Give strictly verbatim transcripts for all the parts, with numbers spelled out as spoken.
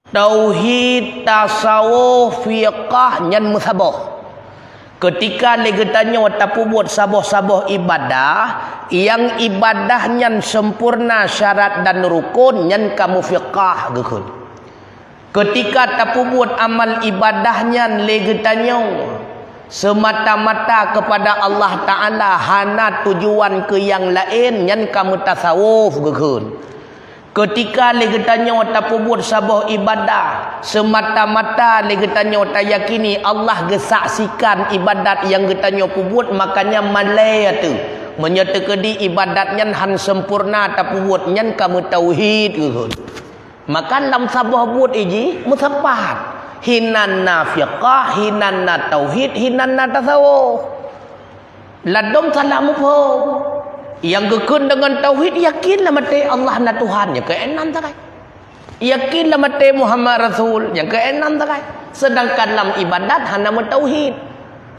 Tauhid, tasawuf, fiqah nyan meusaboh. Keutika lé geutanyoe tapeubuet saboh-saboh ibadah, nyang ibadah nyan sempurna syarat dan rukon, nyan ka meufiqah geukheun. Keutika tapeubuet amal ibadah nyan lé geutanyoe seumata-mata keupada Allah Ta'ala, hana tujuan keu nyang laén, nyan ka meutasawuf geukheun. Keutika lé geutanyoe tapeubuet saboh ibadah, seumata-mata lé geutanyoe tayakini Allah geusaksikan ibadat nyang geutanyoe peubuet, makanya malée ateueh. Meunyoe teukeudi ibadat nyan han sempurna tapeubuet, nyan ka meutauhid geukheun. Maka lam saboh buet iji meusapat. Hinan na fiqah, hinan na tauhid, hinan na tasawuf. Ladom salah muphom. Nyang geukheun deungon tauhid, yakin lam até Allah na Tuhan, nyang keu nan sagai. Yakin lam até Muhammad Rasul, nyang keu nan sagai. Sedangkan lam ibadat hana meutauhid.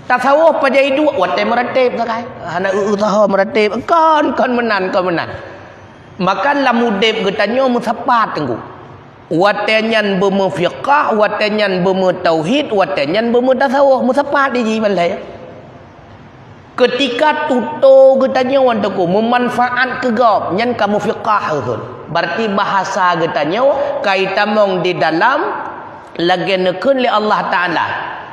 Tasawuf pajan iduek watée meuratéb sagai. Hana eu-eu saho meuratéb. Kon, kon meunan, kon meunan. Maka lam udeb geutanyoe meusapat teungku. Watée nyan beumeufiqah, watée nyan beumeutauhid, watée nyan beumeutasawuf, meusapat iji ban lhée. Keutika tutoe geutanyoe teungku meumanfaat keu gob, nyan ka meufiqah geukheun. Berarti bahasa geutanyoe ka itamong di dalam lagée neukheun lé Allah Ta'ala,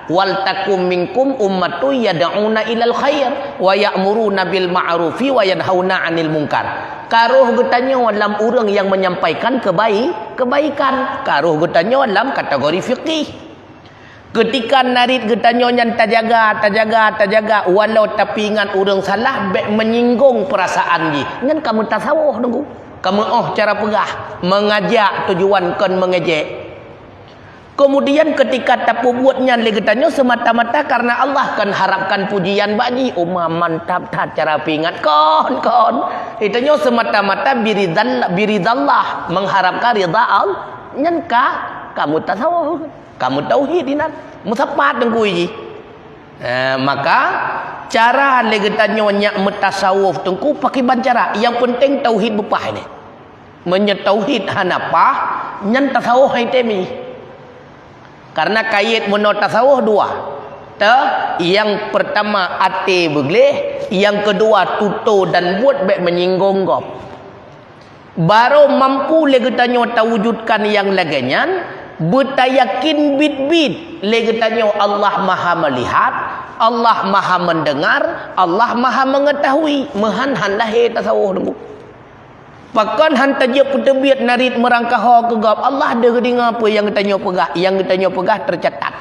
"Wal takum minkum ummatun yad'una ilal khair wa ya'muruna bil ma'rufi wa yanhauna 'anil munkar." Ka roh geutanyoe lam ureuëng nyang menyampaikan kebai-, kebaikan. Ka roh geutanyoe lam kategori fikih. Keutika narit geutanyoe nyan tajaga, tajaga, tajaga, walau tapeuingat ureuëng salah bék menyinggung peurasaan jih, nyan ka meutasawuf teungku. Ka meuoh cara peugah, mengajak tujuan kon meungejek. Keumudian keutika tapeubuet nyan lé geutanyoe seumata-mata kareuna Allah, kon harapkan pujian bak jih, "Uma, mantap that cara peuingat kon, kon." Geutanyoe seumata-mata biridal-, biridallah, mengharapkan ridha Allah, nyan ka, ka meutasawuf. Ka meutauhid inan, meusapat teungku jih. Eh, maka cara lé geutanyoe nyak meutasawuf teungku pakriban cara, nyang peunteng tauhid beupah nyan. Meunyoe tauhid hana pah, nyan tasawuf hai temi. Kareuna kayét meunoe tasawuf dua. Teu, nyang peurtama até beugleh, nyang keudua tutoe dan buet bék menyinggung gob. Barô mampu lé geutanyoe tawujudkan nyang lagée nyan, beutayakin biet-biet lé geutanyoe Allah Maha Meulihat, Allah Maha Mendengar, Allah Maha Mengetahui, meuhan han lahé tasawuf teungku. Pakon han tajeuet peuteubiet narit meurangkaho keu gob, Allah deuh geudeungoe peue nyang geutanyoe peugah, nyang geutanyoe peugah teucatat.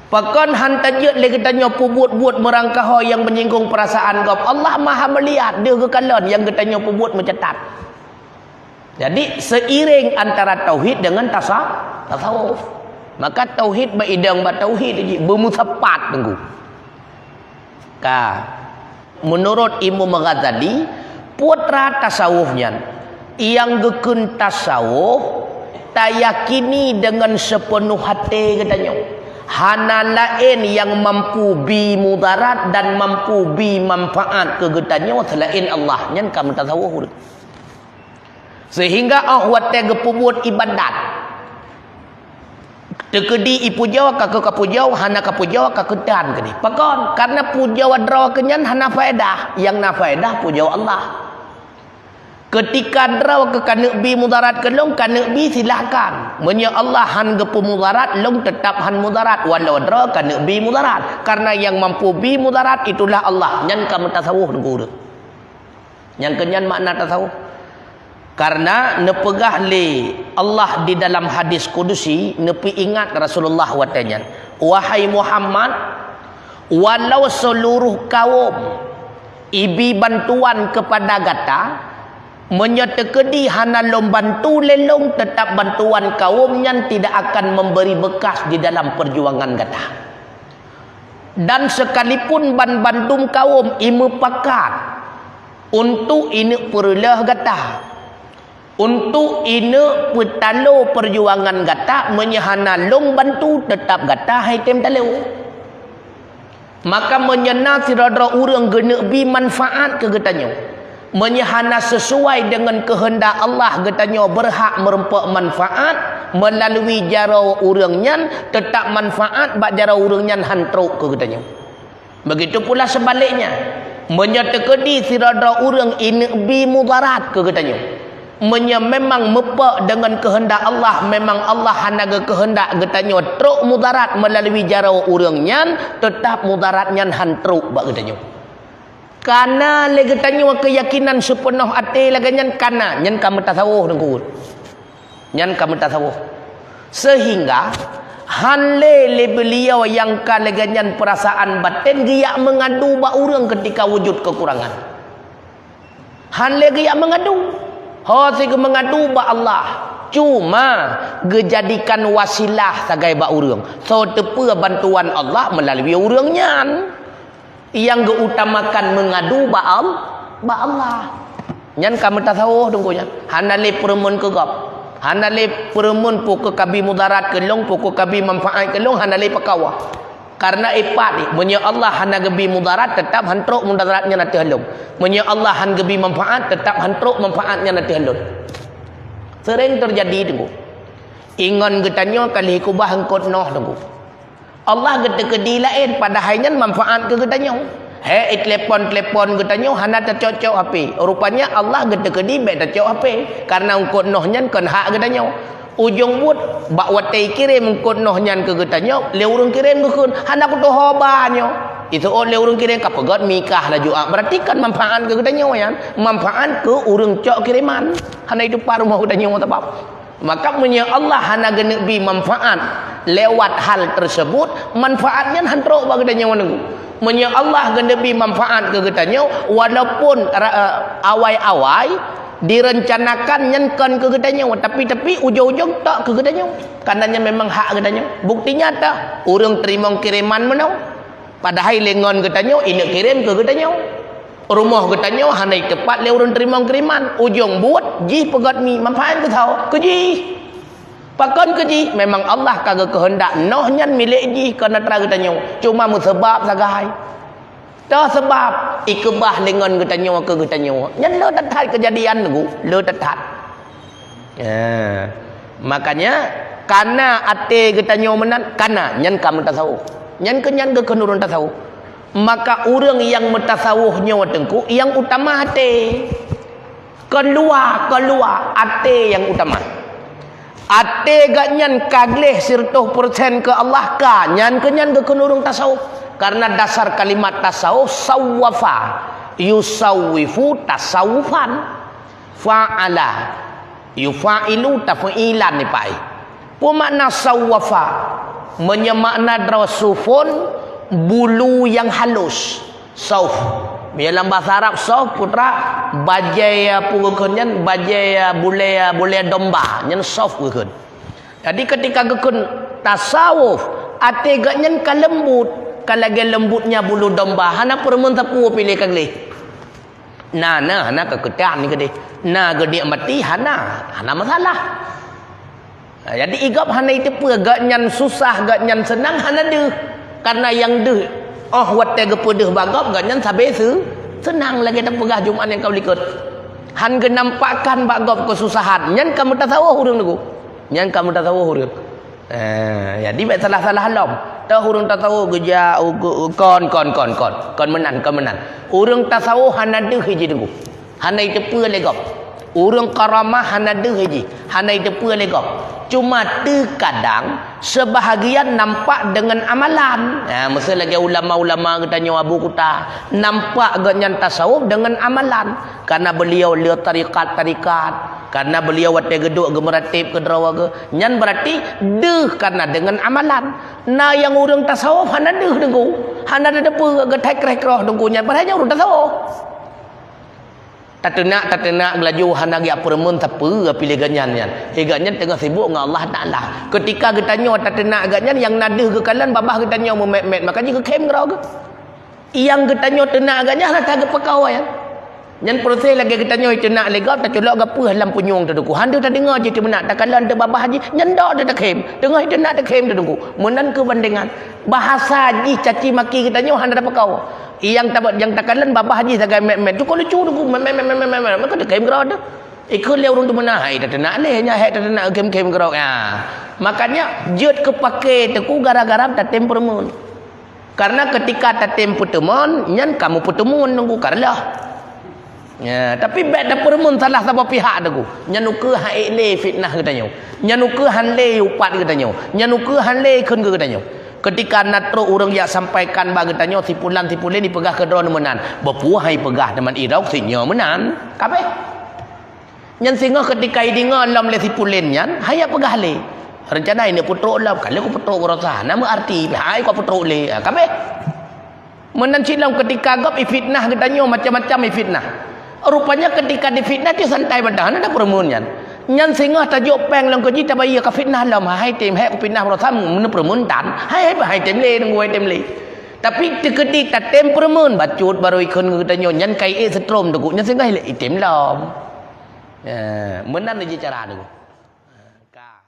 Pakon han tajeuet lé geutanyoe peubuet-buet meurangkaho nyang menyinggung peurasaan gob, Allah Maha Meulihat deuh geukalon nyang geutanyoe peubuet meucatat. Jadi, seiréng antara tauhid deungon tasa-, tasawuf. Maka tauhid meuidong bak tauhid jih, beumeusapat teungku. Ka. Meunurot Imam Ghazali, putra tasawuf nyan, nyang geukheun tasawuf, tayakini deungon sipeunoh até geutanyoe. Hana laén nyang mampu bi mudarat dan mampu bi manfaat keu geutanyoe seulaén Allah, nyan ka meutasawuf. Seuhingga óh watée geupeubuet iébadat, teukeudi ipujoe ka keu kapujoe, hana kapujoe ka keu tan keudeh. Pakon? Kareuna pujoe droe keu nyan hana faedah, nyang na faedah pujoe Allah. Keutika droe keu kaneuk bi mudarat keu lôn, kaneuk bi silahkan. Meunyoe Allah han geupeu mudarat, lôn teutab han mudarat, walau droe kaneuk bi mudarat. Kareuna nyang mampu bi mudarat itulah Allah, nyan ka meutasawuf teungku. Nyang keu nyan makna tasawuf. Kareuna neupeugah lé Allah di dalam hadis kudusi, neupeuingat Rasulullah watée nyan, "Wahai Muhammad, walau seuluroh kawöm ibi bantuan keupada gata, meunyoe teukeudi hana lôn bantu lé lôn, teutab bantuan kawöm nyan tidak akan memberi bekas di dalam peujuangan gata." Dan seukalipun banmandum kawöm imeupakat untuk ineuk peureulôh gata, untuk ineuk peutalo peujuangan gata, meunyoe hana lôn bantu, teutab gata han item talo. Maka meunyoe na sidroe-droe ureuëng geuneuk bi manfaat keu geutanyoe, meunyoe hana sisuai deungon keuheundak Allah, geutanyoe beurhak meurumpok manfaat, Meulalu jaroe ureuëng nyan teutab manfaat bak jaroe ureuëng nyan han trok keu geutanyoe. Begitu pula sebaliknya, meunyoe teukeudi sidroe-droe ureuëng ineuk bi mudarat keu geutanyoe, meunyoe memang meupok deungon keuheundak Allah, memang Allah hana geukeuheundak geutanyoe trok mudarat meulalu jaroe ureuëng nyan, teutab mudarat nyan han trok bak geutanyoe. Kana lé geutanyoe keuyakinan seupeunoh até lagée nyan, kana, nyan ka meutasawôh, Teungku. Nyan ka meutasawôh. Seuhingga han lé lé beuliau nyang ka lagée nyan peurasaan baten geujak meungadu bak ureuëng keutika wujud keukurangan. Han lé geujak meungadu. Ho si geumeungadu bak Allah, cuma geujadikan wasilah sagai bak ureuëng. Soe teupeue bantuan Allah meulalu ureuëng nyan. Nyang geuutamakan meungadu bak Al-, bak Allah. Nyan ka meutasawôh, Teungku, nyan. Hana lé peureumeun keu gob. Hana lé peureumeun peu keu kabi mudarat keu lôn, peu keu kabi manfaat keu lôn, hana lé peukawa. Karena ipat, meunyoe Allah hana geubi mudarat, teutab han trok mudarat nyan ateueh lôn. Meunyoe Allah han geubi manfaat, teutab han trok manfaat nyan ateueh lôn. Sering teujadi, Teungku. Ingon geutanyoe ka lheueh kubah eungkôt noh, Teungku. Allah geuteukeudi laén, padahai nyan manfaat keu geutanyoe. He, i telepon-telepon geutanyoe hana tacok-cok H P. Rupanya Allah geuteukeudi bék tacok H P, karena eungkôt noh nyan kon hak geutanyoe. Ujong buet, bak watée kirém eungkôt noh nyan keu geutanyoe, lé ureuëng kirém geukheun, "Hana kutoho ba nyoe." Iseuôt lé ureuëng kirém ka peugét mi kah laju, ah, berarti kan manfaat keu geutanyoe nyan. Manfaat keu ureuëng cok kiréman. Hana itupat rumoh geutanyoe sabab. Maka meunyoe Allah hana geuneuk bi manfaat lewat hal tersebut, manfaat nyan han trok bak geutanyoe, Teungku. Meunyoe Allah geuneuk bi manfaat keu geutanyoe, walaupun ra-, eh, awai-awai direncanakan nyan kon keu geutanyoe, tapi-tapi ujong-ujong tak keu geutanyoe. Karena nyan memang hak geutanyoe. Bukti nyata, ureuëng teurimong kiréman meunoe. Padahai lé ngon geutanyoe ineuk kirém keu geutanyoe. Rumoh geutanyoe hana iteupat lé ureuëng teurimong kiréman. Ujong buet jih peugét mi manfaat keu soe? Keu jih. Pakon keu jih? Memang Allah ka geukeuheundak noh nyan milék jih, kon atra geutanyoe. Cuma meuseubab sagai. Toh seubab ikeubah lé ngon geutanyoe keu geutanyoe. Nyan le that-that keujadian, Teungku, le that-that. Ya. Makanya, kana até geutanyoe meunan, kana, nyan ka meutasawôh. Nyan keuh nyan geukheun ureuëng tasawôh. Maka ureuëng nyang meutasawôh nyoe, Teungku, nyang utama até. Keuluwa, keuluwa, até nyang utama. Até geuhnyan ka gleh siratoh persen keu Allah, ka, nyan keuh nyan geukheun ureuëng tasawôh. Karena dasar kalimat tasawôh, sawwafa, yusawwifu tasawufan. Fa'ala, yufa'ilu taf'ilan nipai. Peue makna sawwafa? Meunyoe makna droe sufon, bulu nyang halus. Sauf. Meunyoe lam bahasa Arab, sauf, putra, bajée, peue geukheun nyan, bajée, bulée, bulée domba. Nyan sauf geukheun. Jadi, ketika geukheun tasawuf, até geuhnyan ka leumbut, ka lagée leumbutnya bulu domba, hana peureumeun sapeue pih lé ka gleh. Na, na, hana keukeutang ni keudeh. Na geunikmati, hana, hana masalah. Ha, jadi, i gob hana iteupeue, geuhnyan susah, geuhnyan seunang, hana deuh. Karena nyang deuh, óh watée geupeudeuh bak gob, geuhnyan sabe seu-, seunang lagée tapeugah Jumat nyang ka likot. Han geunampakkan bak gob keususahan, nyan ka meutasawôh ureuëng, Teungku. Nyan ka meutasawôh ureuëng. Eh, jadi bék salah-salah lom. Toh ureuëng tasawôh geujak, u-, u-, kon, kon, kon, kon. Kon meunan, kon meunan. Ureuëng tasawôh hana deuh jih, Teungku. Hana iteupeue lé gob. Ureuëng karamah hana deuh jih. Hana iteupeue lé gob. Cuma teukadang, sebahagian nampak deungon amalan. Ha, miseu lagée ulama-ulama geutanyoe Abu Kuta. Nampak geuhnyan tasawôh deungon amalan. Karena beuliau le tarikat-tarikat. Karena beuliau watée geuduek geumeuratéb keudroe geuh. Nyan beurati deuh karena deungon amalan. Na nyang ureuëng tasawôh hana deuh, Teungku. Hana tateupeue geuthai kreh-kroh, Teungku, nyan padahai nyan ureuëng tasawôh. Tateunak, tateunak laju hana geujak peureumeun sapeue pih lé geuhnyan nyan. He, geuhnyan teungoh sibuk ngon Allah Taala. Keutika geutanyoe tateunak geuhnyan, nyang na deuh geukalon babah geutanyoe meumét-mét, maka jih geukhém keudroe geuh. Nyang geutanyoe teunak geuhnyan hana that geupeukawa nyan. Nyan proses lagée geutanyoe teunak lé gob, taculok gapeuh lam punyueng, Teungku. Han deuh tadeungoe jih teumeunak, takalon teuh babah jih, nyan dok teuh takhém. Teungoh teunak takhém, Teungku. Meunan keuh bandengan. Bahasa jih caci maki geutanyoe hana tapeukawa. Nyang ta-, nyang takalon babah jih sagai mét-mét. Cukôp lucu, Teungku. Mét, mét, mét, maka takhém keudroe teuh. Ikheun lé ureuëng teumeunan, hai tateunak lé, nyan hai tateunak khém-khém keudroe, ya. Makanya jeuet keu paké teungku gara-gara tatem peureumeun. Karena keutika tatem peuteumon, nyan kamoe peuteumon teungku ka reuloh. Ya, tapi bék tapeureumeun salah saboh pihak teungku. Nyan ukeue han ék lé fitnah geutanyoe. Nyan ukeue han lé upat geutanyoe. Nyan ukeue han lé kheun geutanyoe. Keutika na trok ureuëng jak sampaikan bak geutanyoe, si pulan si pulan ipeugah keu droeneuh meunan. Beupuih hai peugah teuma irok si nyoe meunan. Kabeh. Nyan singoh keutika ideungoe lom lé si pulan nyan, han jak peugah lé. Reuncana ineuk peutrok lom, ka lheueh kupeutrok baroesa. Na meuarti, hai kupeutrok lé. Ha, kabeh. Meunan cit lom keutika gob ifitnah geutanyoe macam-macam ifitnah. Rupanya keutika difitnah cit santai mantong, hana tapeureumeun nyan. Nyan singoh tajok péng lom keu jih tabayeue ka fitnah lom, hai tem, hai kupitnah baroesa meuneuk peureumeun tan. Hai, hai, hai tem lé, teungku hai tem lé. Tapi teukeudi tatem peureumeun, bacut barô ikheun geutanyoe, nyan ka ié seutrom teungku, nyan singoh item lom. Ya, meunan jih cara teungku. Ka.